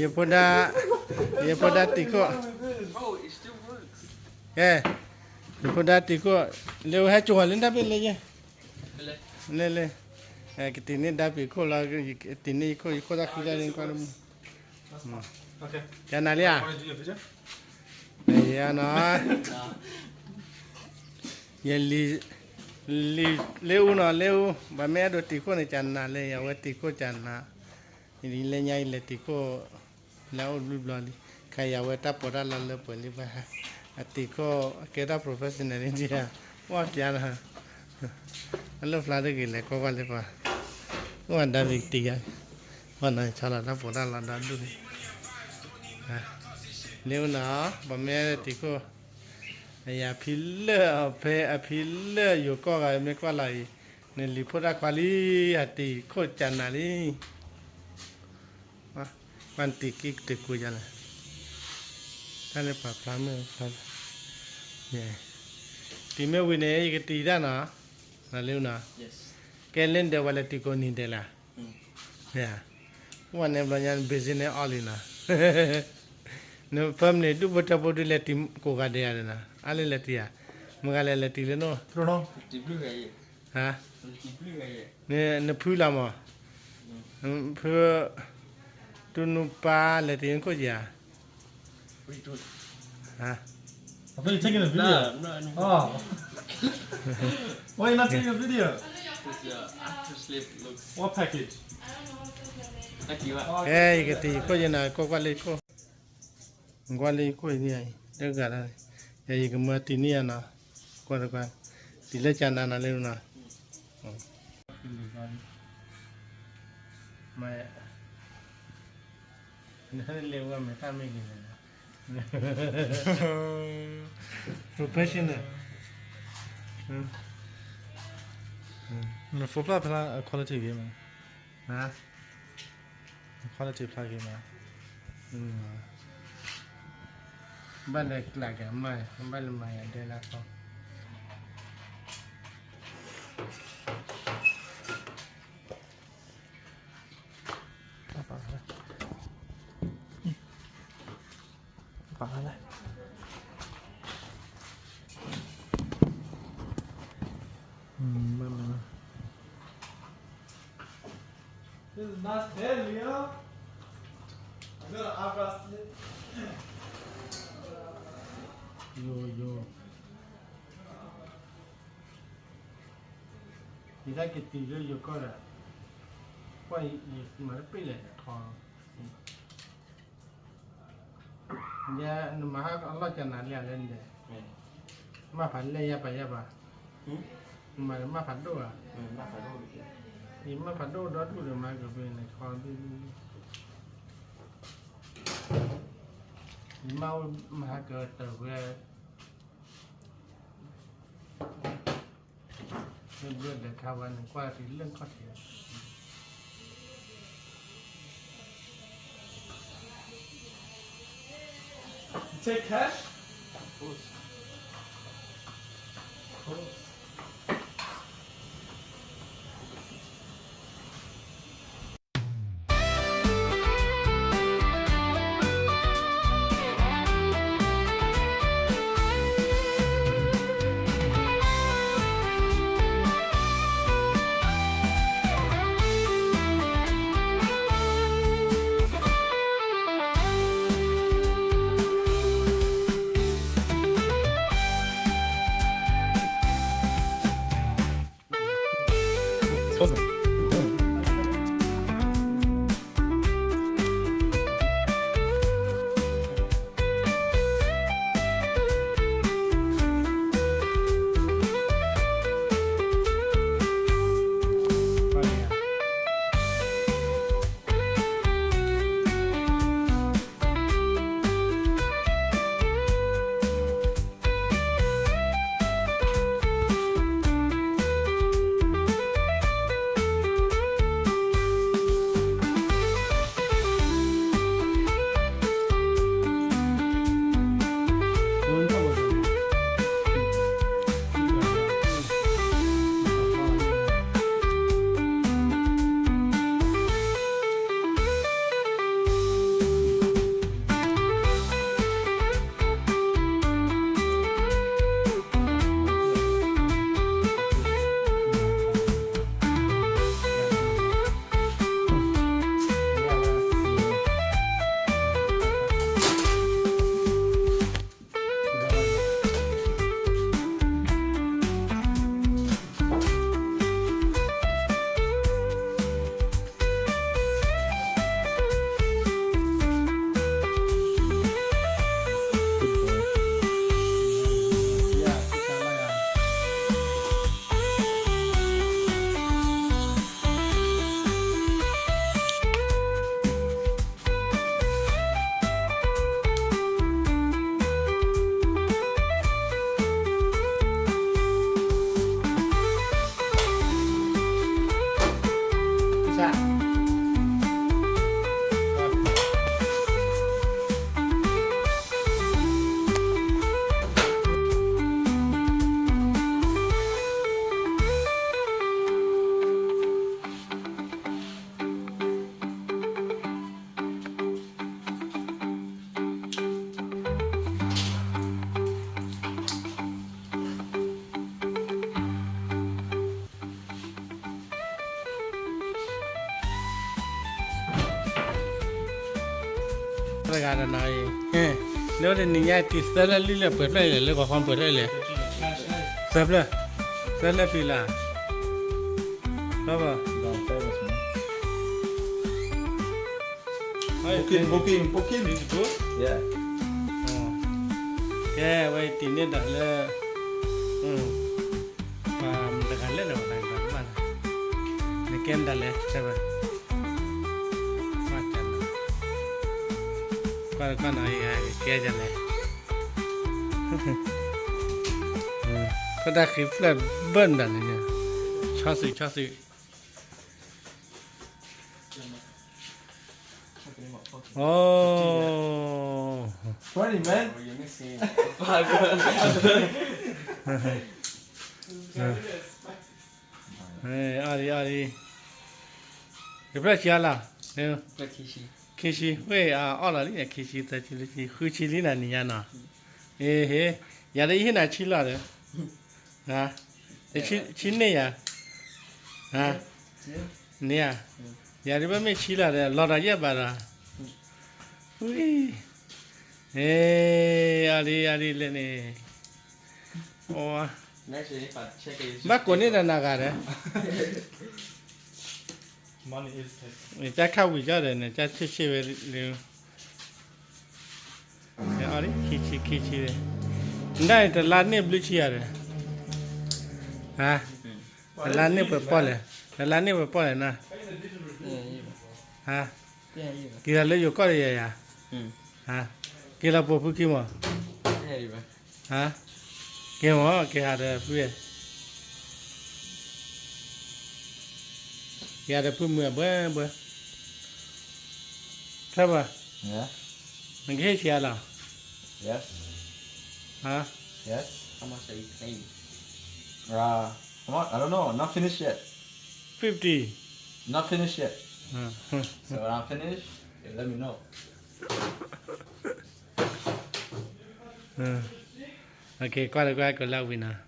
ယဖိဒါ, ယဖိဒါတံၤခိၣ်, ကဲ, ယဖိဒါတံၤခိၣ်, လၢဟဲကၠိၤလၢတၢ်ဖဲလဲၣ်ယဲ, လဲၣ်လဲၣ်, ကတံၤန့ၢ်ဒါဖံးခိၣ်လီၤ, တံၤန့ၢ်ယခိၣ်, ယခိၣ်တၢ်ဃံတၢ်လံကွၢ်တမူ, ကနၤလံဧါ, ယနီၤ ယလံၤ, လံၤလၢအူနီၤ လၢအူ, ဘၣ်မ့ၢ်အဲၣ်ဒိးတံၤခိၣ်န့ၣ် ကနၤလၢ ယဝဲတံၤခိၣ်ကနၤ, ယလၢညါယလဲၤတံၤခိၣ်, လၢအအိၣ်ဘျုးဘျီလံ, ခါယဝဲတၢ်ပီးတၢ်လီလၢပှဲၤလံဘၣ်, အတံၤခိၣ်ကဲတၢ် professional န့ၣ်ဒံး, ပှၢ်ပျါနီၤ, အလၢၢ်ဖျါတဂ့ၤလဲၤကွၢ်ကွၢ်လၢပှၤ, အိၣ်ဝဲဒါဘံးတံၤယါ, ပှၤနီၤဆီလီၤတၢ်ပီးတၢ်လီဒီဒူၣ်န့ၣ် လၢအူနီၤ, ဘၣ်မ့ၢ်တံၤခိၣ်, အယၤဖံလၢအဖဲ အဖံလၢယိၤကီၢ်ဂၤမ့ၢ်ကွၢ်လီၤအံၤ, နလံၤဖိတၢ်ခွါလံ, အတံၤခိၣ်ကနၤလံ, ပှၤတံၤက့ၤတကိးယၤလဲၣ်, တၢ်လၢပှၤဖျါမ့ၢ်ဖျါ, တံၤမ့ၢ်ဝံၤန့ၣ် ယကတံၤတၢ်နီၤ, လၢအူနီၤ, ကဲလၢဒဲးဝဲလဲၤတံၤကိးနံၤဒဲးလၢ ပှၤန့ၣ်ဘျီညါ န business န့ၣ်အီၣ်လံနီၤ, နဖၢမန့ၣ်ဒူၣ်ဖိထၢဖိဒုးလဲၤတံၤကိးဂၤဒဲးဧါနီၤ, အါလၢလဲၤတံၤဧါ, မ့ၢ်ဂၤလဲၤလဲၤတံၤလၢနီၤ, ဟါ, နဖုလီၤမး, ဖု, တူၢ်နူပၢ်လဲၤတံၤခိၣ်ယၤ Are you taking a video? Oh. Why you not taking a video? What package? ကဲ, ယကတံၤယခိၣ်ယနၤ ကွၢ်ကွၢ်လၢယခိၣ်, ကွၢ်လၢယခိၣ်အံၤ, တဂၤလၢ, ယကမၤတံၤန့ၢ်ယၤနီၤ, ကွၢ်တကွၢ်, တံၤလၢကနၤနီၤလၢနီၤ, မၤ နလဲၤဝဲမဲာ်တၢ်မ့ၢ်ဂ့ၤန့ၣ်, professional, နဖိဖျါဖျါ quality ဂ့ၤမး, quality ဖျါဂ့ၤမး, ဘၣ်လဲၤကျးက့ၤမး, ဘၣ်လဲၤမၤယၤဒဲလၢခီ ပာ်လၢ, ဘၣ်မနုၤ, This is nice hair, Leo. I got an eyebrow slit. ယိၤ, ယိၤ, ယတၢ်ကတံၤလၢယိၤကီၢ်ဒီး, ကွၢ်ယမၤတပ့ၢ်လဲၣ်ထီ, ယဲနမၤဟးအလီၢ်ကနၤလံဧါလၢန့ၣ်, မ့ၢ်ဖးလဲၢ်ယဲၢ်ပာ်ယဲၢ်ပာ်, နမၤမၤဖးဒိၣ်ဧါ, ယမၤဖးဒိၣ်ဒီဒူၣ်ဒီးမၤကပ့ၤန့ၣ်ထီဒူၣ်ဒူၣ်, ယမၤမၤဟးကတၢၢ်ဝဲ လၢဘျၢဒီးခါဝဲန့ၣ် ကွၢ်တံၤလၢခီၣ်ထံး, take cash? Of course. Of course. သၢဂၤတနီၤအံၤ, လၢဝဲတနံၤညါတံၤသၢလၢလွံၢ်လၢပှဲၤဖျၢၣ်လဲၣ် လၢကီၢ်ခီပှဲၤဖျၢၣ်လဲၣ်, သၢဖျၢၣ်, သၢဖျၢၣ်ဖံးလၢ်, ဘၣ်ဘၣ်, Booking, booking, booking. Yeah. ကဲ အဝဲတံၤန့ၢ်ဒၣ်လၢ ပှၤမတၤတဂၤလဲၣ်ဒီး ပှၤတဂၤတဘၣ်လီၤ, နကဲမတၤလဲၣ် တဲဝဲ, ကွၢ်ကွၢ်နီၤ ကဲဒ်လဲၣ်, ခိၣ်တၢ်ဃံဖျၢၣ်ဘၢၣ်မတၤလဲၣ်, ဆီသုး ဆီသုး Oh. Funny, man. Already, already. တဖျၢၣ်ဆံးအါလီၤ, ခံဆံ, ဝဲအအီၣ်လီၤလံန့ၣ် ခံဆံ သၢဆံ လွံၢ်ဆံ ဃုဆံလံနၤနံၤညါနီၤ, အ့ဟ့, ယၤဒ်အံၤဟ့ၣ်နၤဆံလီၤဒီး ဆံန့ၢ်ယၤ, န့ၢ်ဧါ, ယၤဒ်ဘၣ်မ့ၢ်ဆံလီၤဒီး လီၤဒီးယဲၢ်ဘးဒီး, ဝံၤ, အ့, အါလံ အါလံလဲၣ်န့ၣ်, ဘၣ်ကိးန့ၢ်တၢ်နၤဂၤဒီး, တၢ်ခၣ်ဝံၤကီၢ်ဒီးန့ၣ် တၢ်ဆ့ၣ်ဆ့ၣ်ဝဲလၢ အီၣ်လံ ခံဆံ ခံဆံ, နဒၣ်တလါန့ၢ်ဘျုးဆံယၤဒီး, ဟါ, တလါန့ၢ်ပှဲၤပီၢ်လဲၣ်, တလါန့ၢ်ပှဲၤပီၢ်လဲၣ်နၤ, ဟါ, က့ၤလီၤလၢယိၤကီၢ်ဒီးယၤယၤ, ဟါ, က့ၤလီၤပိာ်ဖုခံမး, ဟါ, က့ၤမး က့ၤဟးဒီးဖု, က့ၤဟးဒီးဖုမုၢ်အဘှဲဘှဲ, ထၢဘၣ်, နကဟ့ၣ်ဆံးအါလီၤ, ဟါ, How much are you paying? Uh, come on, I don't know. Not finished yet. Fifty. Not finished yet. Uh, so when I finish, you let me know. Okay, ကွၢ်လၢကွၢ်ကလၢဝံၤနီၤ.